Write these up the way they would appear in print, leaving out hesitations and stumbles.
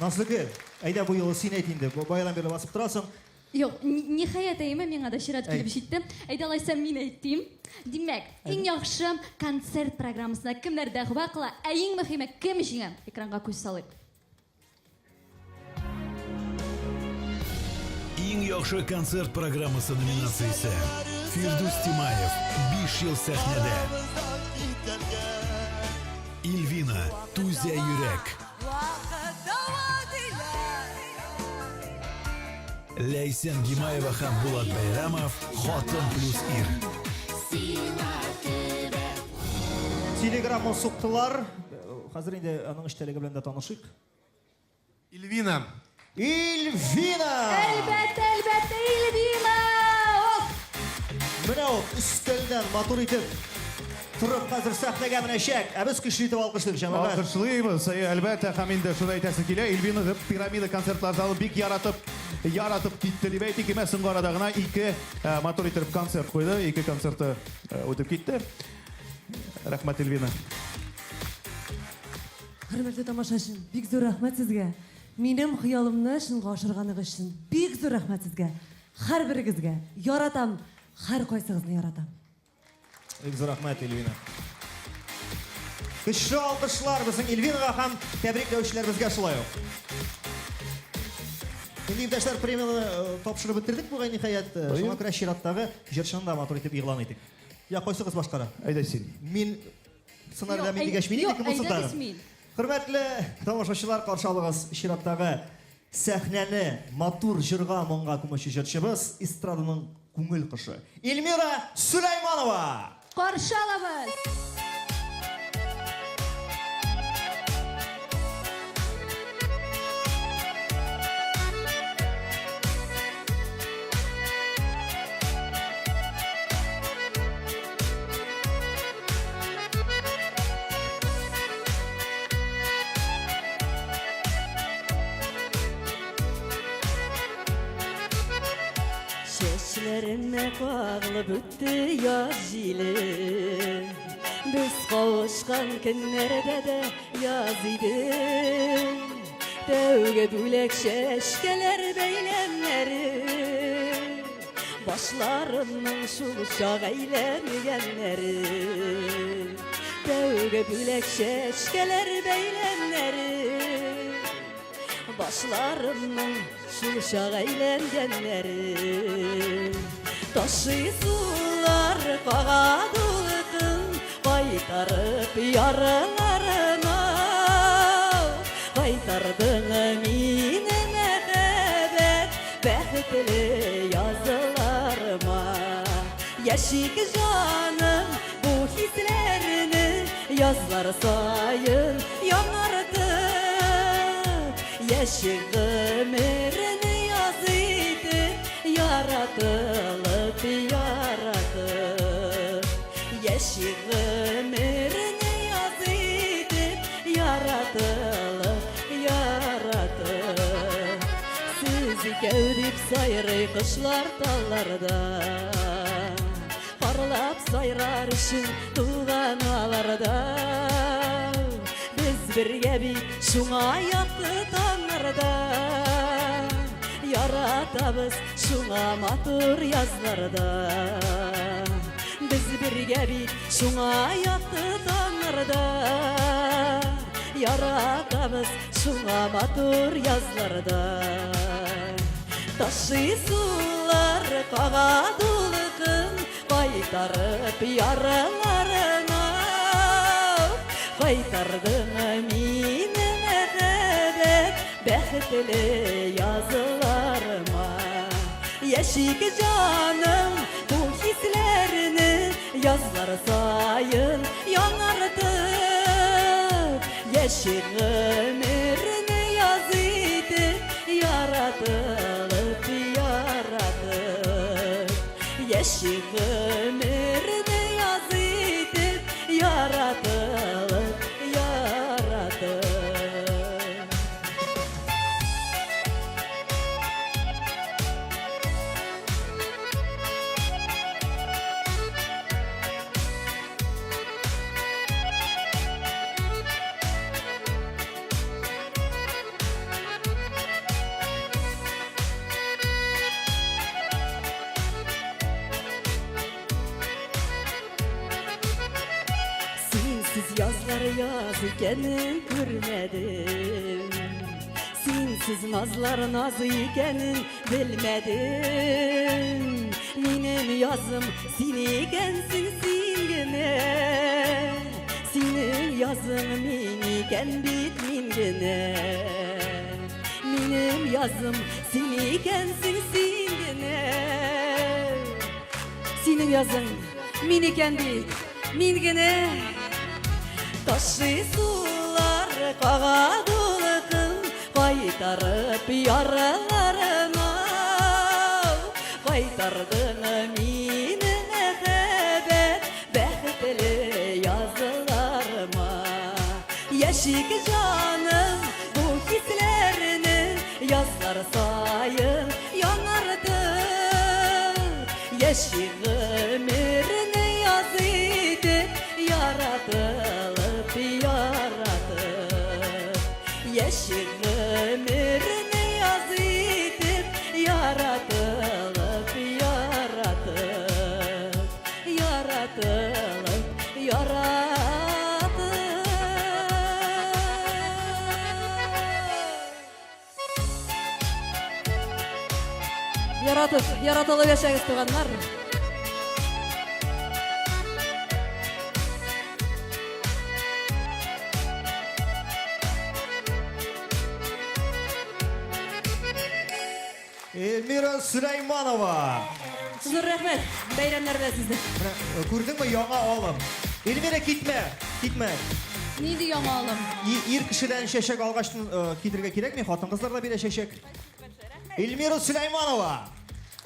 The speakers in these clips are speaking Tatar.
Назлыгөл, әйдә бу юлы син әйт инде. Баядан бирле басып торасың. Юк, ниһаять, әйеме, миңа да чират килеп җитте. Әйдә, алайса мин әйтим. Димәк, иң яхшы концерт программасына кемнәр дәгъва кыла, ә иң мөһиме, кем җиңә? Экранга күз салыйк. Иң яхшы концерт программасы номинациясе. Фирдүс Тимаев, 5 ел сәхнәдә. Ильвина, Түзә йөрәк. Ләйсән Гимаева һәм Булат Бәйрәмов, Хатын плюс ир. Телеграмма суктылар. Хәзер инде аның эчтәлеге белән дә танышыйк. Ильвина. Ильвина! Әлбәттә, әлбәттә, Ильвина! Ох! Менә ул өстәлдән матур итеп торып хәзер сәхнәгә менәчәк. Ә без көчле итеп алкышлыйк, җәмәгать. Алкышлыйбыз, әйе, әлбәттә, һәм инде шуны әйтәсе килә, Ильвина Пирамида концертлар залы бик яратып, яратып китте дип әйтик, имә соңгы арада гына ике э, матур итеп концерт куйды, ике концерты э, үтеп китте. Рәхмәт, Ильвина. Хөрмәтле тамашачым, бик зур рәхмәт сезгә. Минем хыялымны чынга ашырганыгыз өчен бик зур рәхмәт сезгә. Һәрберегезгә. Яратам, һәркайсыгызны яратам. Бик зур рәхмәт, Эльвина. Көчле алкышлар безнең Эльвинага һәм тәбрикләүчеләребезгә шулай ук. Инде иптәшләр премияне э, тапшырып бетердек бугай ниһаять. Э, шуңа күрә чираттагы җырчыны да матур итеп игълан итик. Я, кайсыгыз башкара? Әйдә син. Мин сценарийда мин дигәч, мин инде кем булсын тагын. Хөрмәтле тамашачылар, каршы алыгыз чираттагы сәхнәне матур җырга, моңга күмүче җырчыбыз, эстраданың күңел кошы Эльмира Сөләйманова! Каршы алабыз! Чәчләремә кагылып үтте яз җиле. Без кавышкан көннәрдә дә яз иде. Тәүге бүләк чәчкәләр бәйләмнәре. Башларымның шул чак әйләнгәннәре. Тәүге бүләк чәчкәләр бәйләмнәре. Башларымның шул чак әйләнгәннәре. Ташый сулар кага дулкын, кайтарып яраларыма. Кайтардың мине мәхәббәт Бәхетле язларыма. Яшик җаным бу хисләрне язлар саен яңартып. Яшик гомерне яз итеп, яратылып, яратып. Яшик гомерне яз итеп, яратылып, яратып. Сез икәү дип сайрый кошлар талларда. Парлап сайрар өчен туган аларда. Без бергә бит шуңа якты таңнарда. Яратабыз шуңа матур язларда. Без бергә бит шуңа якты таңнарда. Яратабыз шуңа матур язларда. Ташый сулар кага дулкын, кайтарып яраларына. Кайтардың мине мәхәббәт бәхетле язларыма. Яшик җаным бу хисләрне язлар саен яңартып. Яшик гомерне яз итеп, яратылып, яратып. Яшик гомерне яз итеп, яратылып, яратып. Синсез язлар яз икәнен күрмәдем. Синсез назлар наз икәнен белмәдем. Минем язым син икәнсең син генә. Синең язың мин икән бит мин генә. Минем язым син икәнсең син генә. Синең язың мин икән бит мин генә. Ташый сулар кага дулкын кайтарып яраларына. Кайтардың мине мәхәббәт бәхетле язларыма. Яшик җаным бу хисләрне язлар саен яңартып. Яши гомерне яз итеп яратылып яратып. Яши гомерне яз итеп яратылып яратып. Яратылып яратып. Яратып, яратылып яшәгез, туганнар. Эльмира Сөләйманова. Зур рәхмәт. Бәйрәмнәр белән сезне. Менә күрдеңме яңа алым? Эльмира, китмә, китмә. Нинди яңа алым? Ир кешедән чәчәк алгач китергә кирәкми, хатын-кызлар да бирә чәчәк. Эльмира Сөләйманова.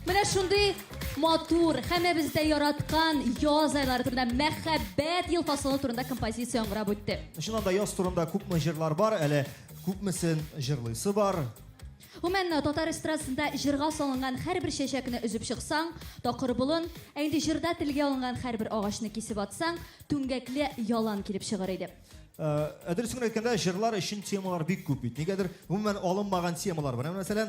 Менә шундый матур, һәммәбез дә яраткан яз айлары турында, мәхәббәт ел фасылы турында композиция яңгырап үтте. Чыннан да яз турында күпме җырлар бар, әле күпмесен җырлыйсы бар. Гомумән, татар эстрадасында җырга салынган һәрбер чәчәкне өзеп чыксаң, такыр болын, ә инде җырда телгә алынган һәрбер агачны кисеп атсаң, түмгәкле ялан килеп чыгыр иде. Ә дөресен генә әйткәндә, җырлар өчен темалар бик күп бит. Нигәдер гомумән алынмаган темалар бар. Менә мәсәлән,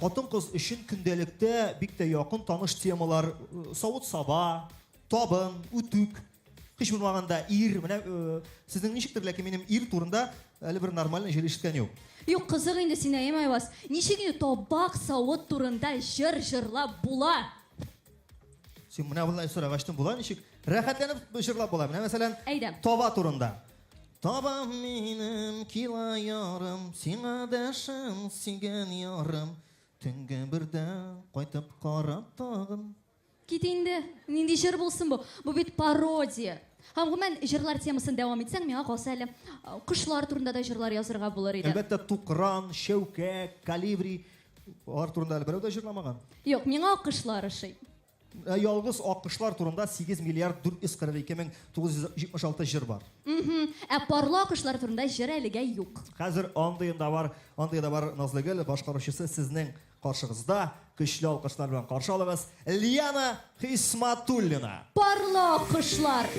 хатын-кыз өчен көндәлектә бик тә якын таныш темалар, савыт-саба, табын, үтүк. Һич булмаганда ир, менә сезнең ничектер, ләкин минем ир турында әле бер нормальный җыр ишеткән юк. Юк, кызык инде син, әйеме, Айваз? Ничек инде табак, савыт турында җыр җырлап була? Син менә болай сорагачтын була ничек? Рәхәтләнеп җырлап була. Менә мәсәлән, Әйдә. таба турында. Табам минем кило ярым, сиңа дәшәм сөйгән ярым. Төнге бердә кайтып карап тагын. Кит инде, нинди җыр булсын бу? Бу бит пародия. Һәм гомумән җырлар темасын дәвам итсәң, миңа калса әле кошлар турында да җырлар язырга булыр иде. Әлбәттә, тукран, шәүкә, калибри алар турында әле берәү дә җырламаган. Юк, миңа кошлар ошый. Ялгыз аккошлар турында 8 миллиард 442 мең 976 җыр бар. Ә парлы аккошлар турында җыр әлегә юк. Хәзер андыен да бар, андые да бар, Назлыгөл, башкаручысы сезнең каршыгызда. Көчле алкышлар белән каршы алыгыз. Лиана Хисматуллина. Парлы аккошлар.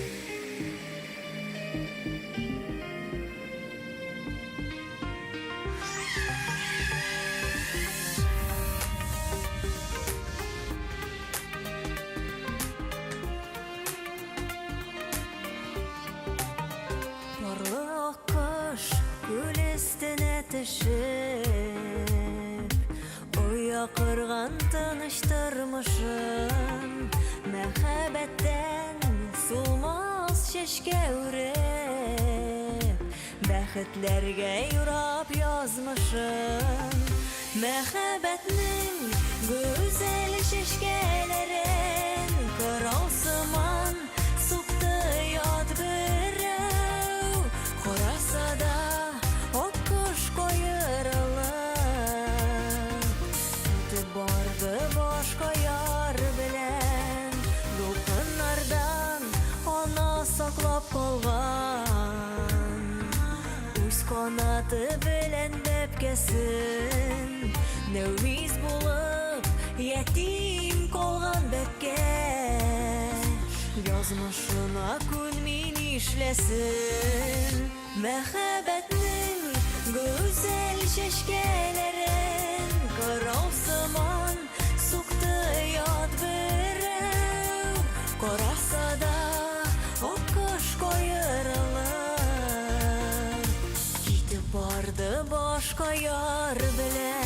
Парлы аккош күл өстенә төшеп, оя корган тыныч тормышын, мәхәббәттән сулмас чәчкә үреп, бәхетләргә юрап язмышын. Мәхәббәтнең гүзәл чәчкәләрен корал сыман сукты ят берәү. Караса да аккош каерылып, үтеп барды башка яр белән. Дулкыннардан ана саклап калган, үз канаты белән бәбкәсен. Нәүмиз булып ятим калган бәбкә язмышына күнми нишләсен. Мәхәббәтнең гүзәл чәчкәләрен корал сыман сукты ят берәү. Караса да аккош каерылып, яр белән.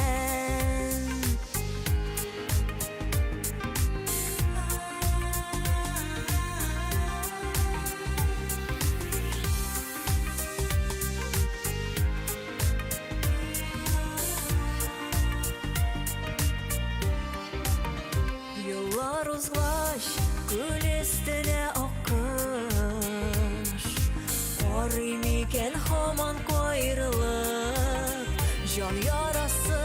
Еллар узгач, күл өстенә аккош Карый микән һаман каерылып, Җан ярасы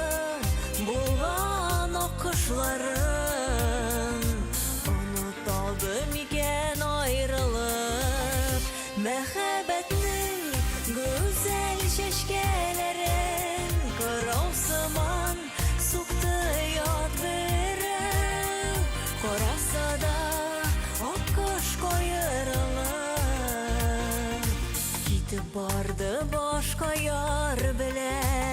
булган аккошларын Оныталды микән аерылып? Мәхәббәтнең гүзәл чәчкәләрен Кырау сыман сукты ят берәү. Караса да аккош каерылып, Китеп барды башка яр белән.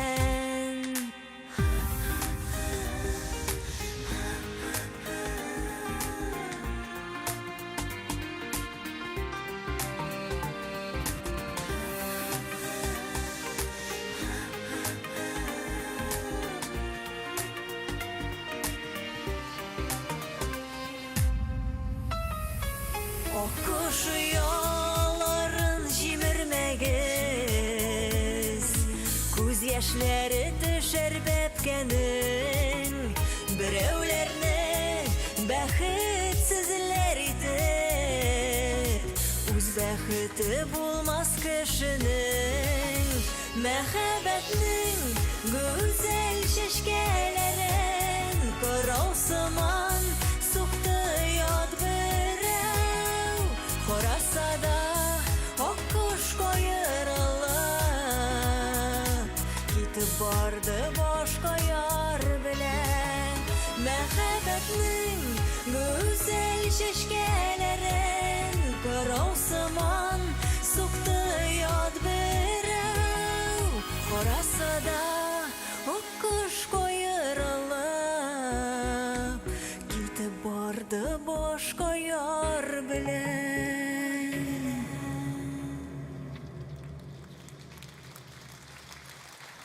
Аккош ояларын җимермәгез, Күз яшьләре төшәр бәбкәнең. Берәүләрне бәхетсезләр итеп, Үз бәхете булмас кешенең. Мәхәббәтнең гүзәл чәчкәләрен Кырау сыман сукты ят берәү. Караса да аккош каерылып, Китеп барды башка яр белән. Мәхәббәтнең гүзәл чәчкәләрен Кырау сыман сукты ят берәү. Караса да аккош каерылып, Китеп барды башка яр белән.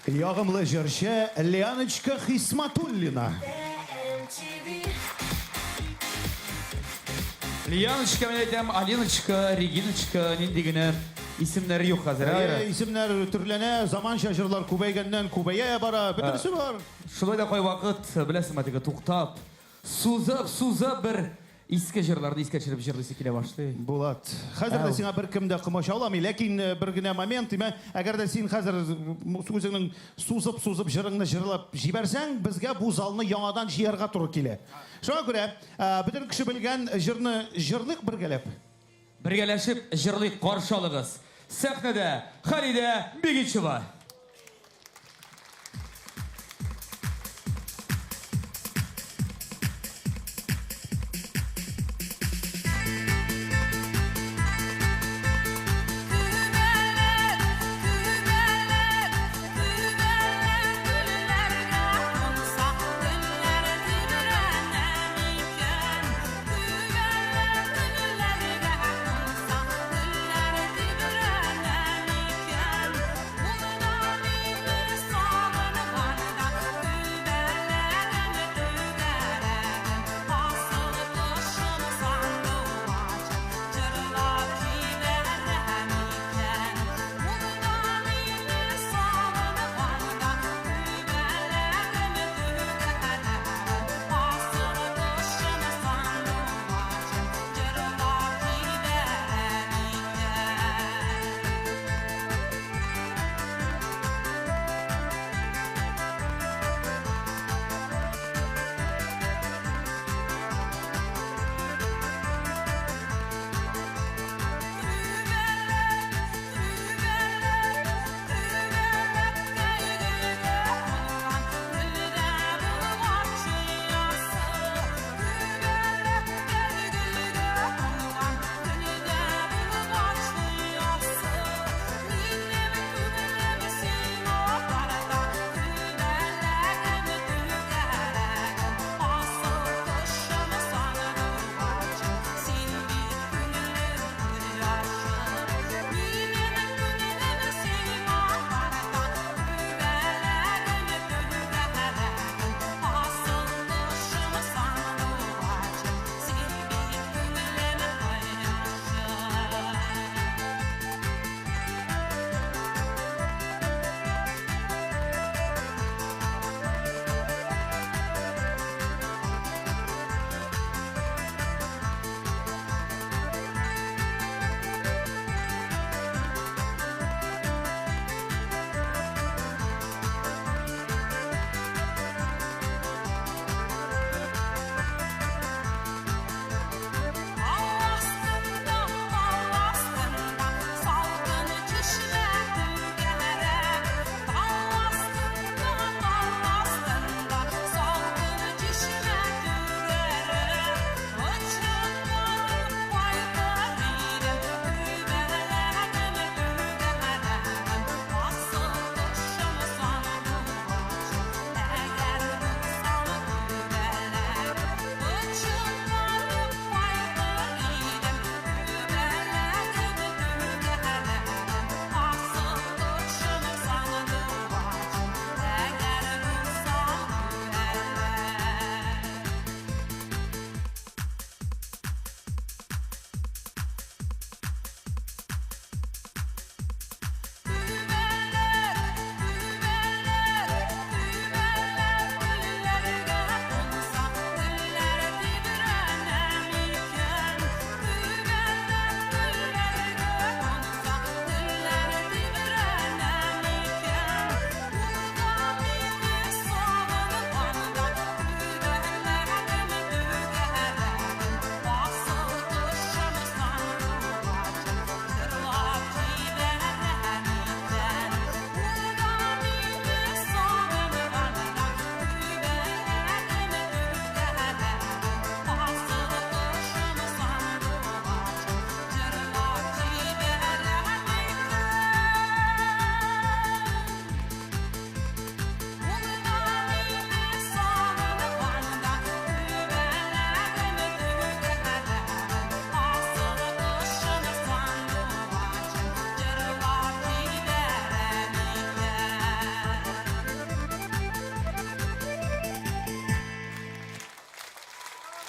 Ягымлы җырчы Лианочка Хисматуллина. Лианочка, мин әйтәм, Алиночка, Региночка, нинди генә исемнәре юк хәзер. Әйе, исемнәр төрләнә, заманча җырлар күбәйгәннән күбәя бара, бөтенесе бар. Шулай да кайвакыт, беләсеңме, теге туктап, сузып, сузып бер иске җырларны искә төшереп җырлыйсы килә башлый. Булат, хәзер дә сиңа беркем дә комачауламый, ләкин бер генә момент, димә, әгәр дә син хәзер үзеңнең сузып-сузып җырыңны җырлап җибәрсәң, безгә бу залны яңадан җыярга туры килә. Шуңа күрә, бөтен кеше белгән җырны җырлыйк бергәләп. Бергәләшеп җырлыйк, каршы алыгыз. Сәхнәдә Халидә Бигичева. Күбәләк, күбәләк, күбәләк, гөлләргә кунса, гөлләр тибрәнә микән? Күбәләк, гөлләргә кунса, гөлләр тибрәнә микән? Ул да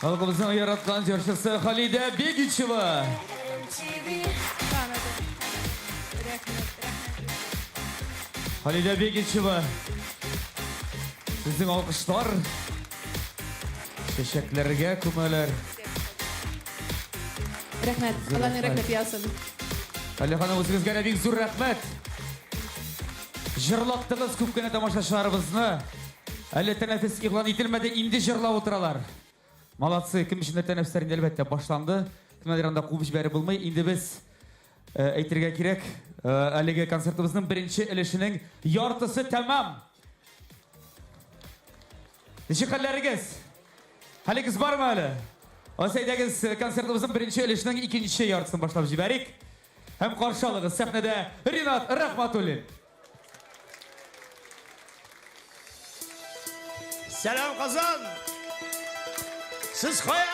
Халкыбызның яраткан җырчысы Халидә Бегичева. Халидә Бегичева. Сезнең алкышлар чәчәкләргә күмәләр. Рәхмәт. Алланың рәхмәте яусын. Халидә ханым, үзегезгә дә бик зур рәхмәт. Җырлаттыгыз күп кенә тамашачыларыбызны. Әле тәнәфес игълан ителмәде, инде җырлап утыралар. Молодцы, кем өчендер тәнәфесләр инде әлбәттә башланды. Кемнәрдер анда куып җибәреп булмый. Инде без э, әйтергә кирәк, э, әлеге концертыбызның беренче өлешенең яртысы тәмам. Ничек хәлләрегез? Хәлегез бармы әле? Алайса әйдәгез, э, концертыбызның беренче өлешенең икенче яртысын башлап җибәрик. Һәм каршы алыгыз сәхнәдә Ринат Рахматуллин. Сәлам, Казан! Сез кая?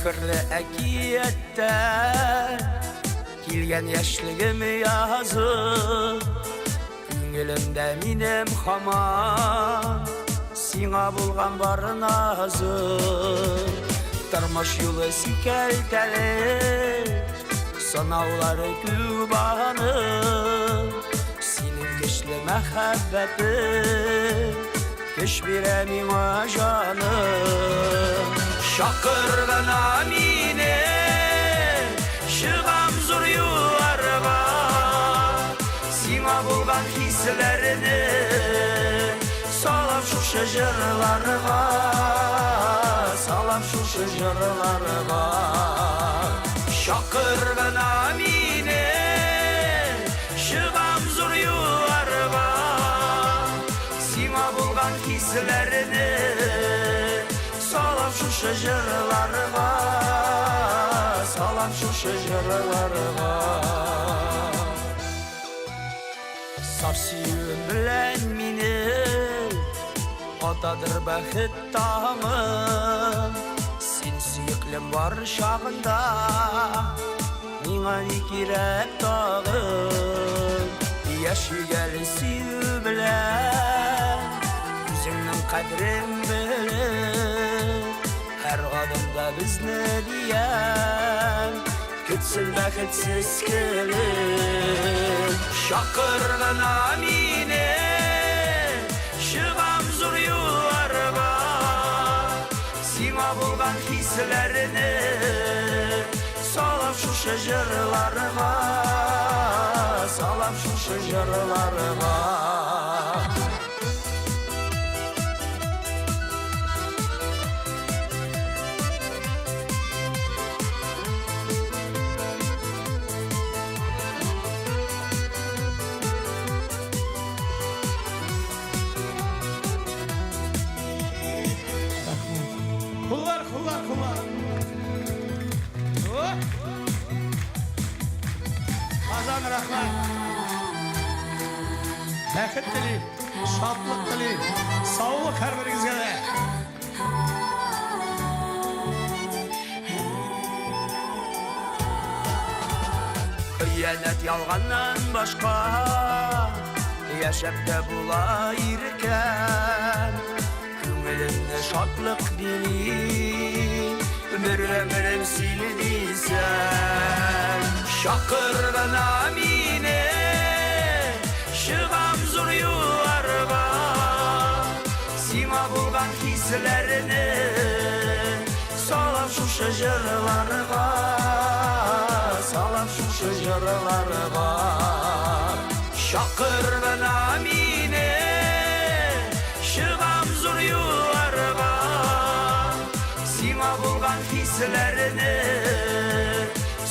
Сихерле әкияттә килгән яшьлегем язы Күңелемдә минем һаман сиңа булган бар назы Тормыш юлы сикәлтәле Сынаулары күп аның Синең көчле мәхәббәтең Көч бирә миңа җаным Чакыр гына мине Чыгам зур юлларга Сиңа булган хисләрне Салам шушы җырларга Салам шушы җырларга Чакыр гына мине Чыгам зур юлларга Сиңа булган хисләрне Салам шушы җырларга Салам шушы җырларга Саф сөюем белән мине Атадыр бәхет таңы Син сөеклем бар чагында Миңа ни кирәк тагын Яшик әле сөю белән Үзеңнең кадрең белеп Һәр адымда безне дияр Көтсен бәхетсез көлеп Чакыр гына мине Чыгам зур юлларга Сиңа булган хисләрне Салам шушы җырларга Салам шушы җырларга Куллар, куллар, куллар. О! Казан, рәхмәт. Бәхет телим, шатлык телим, саулык һәрберегезгә дә. Хыянәт ялганнан башка Яшәп тә була иркән Күңелемне шатлык били Бер гомерем сине дисәм Чакыр гына мине Чыгам зур юлларга Сиңа булган хисләрне Салам шушы җырларга Салам шушы җырларга Чакыр гына мине Чыгам зур юлларга Сиңа булган хисләрне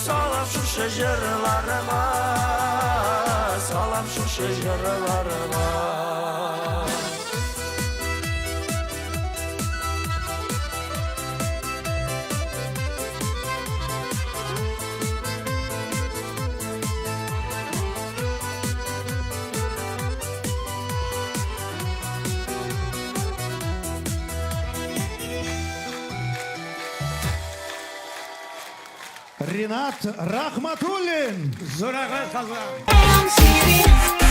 Салам шушы җырларга Салам шушы җырларга Ринат Рахматуллин! Зур рәхмәт, Хазрат.